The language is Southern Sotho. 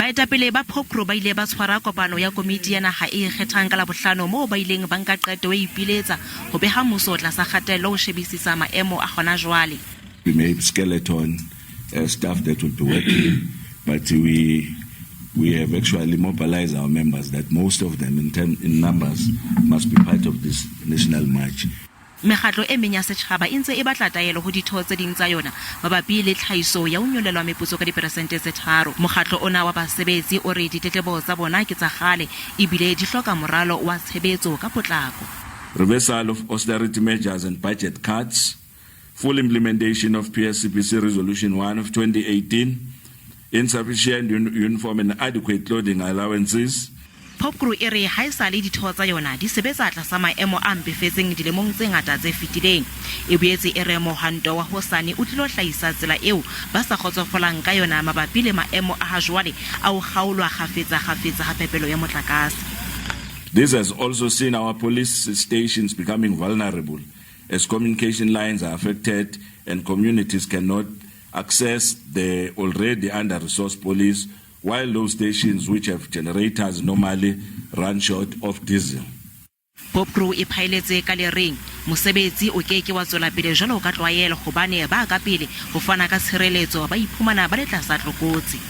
Baetapele ba Popcru ba ile ba tshwara kopano ya komiti ya naha e ikgethang ka Labohlano moo ba ileng ba nka qeto e ipiletsa ho beha mmuso tlasa kgatello ho shebisisa maemo a hona jwale. We may have skeleton staff that will be working, but we have actually mobilized our members that most of them in numbers must be part of this national march. Mekgatlo e meng ya setjhaba e ntse e batla taelo ho ditho tse ding tsa yona mabapi le tlhahiso ya ho nyollelwa meputso ka diperesente tse tharo. Mokgatlo ona wa basebetsi o re ditletlebo tsa bona ke tsa kgale ebile di hloka moralo wa tshebetso ka potlako. Reversal of austerity measures and budget cuts, full implementation of PSCBC Resolution 1 of 2018, insufficient uniform and adequate clothing allowances. Popcru e re haesale ditho tsa yona di sebetsa tlasa maemo a mpefetseng dilemong tse ngata tse fetileng. E boetse e re mohwanto wa hosane o tlilo hlahisa tsela eo ba sa kgotsofalang ka yona mabapi le maemo a hajwale a ho kgaolwa kgafetsa-kgafetsa ha phepelo ya motlakase. This has also seen our police stations becoming vulnerable as communication lines are affected and communities cannot access the already under-resourced police, while those stations which have generators normally run short of diesel. Popcru e phaeletse ka le reng mosebetsi o ke ke wa tswela pele jwalo ka tlwaelo hobane ba ka pele ho fana ka tshireletso ba iphumana ba le tlasa tlokotsi.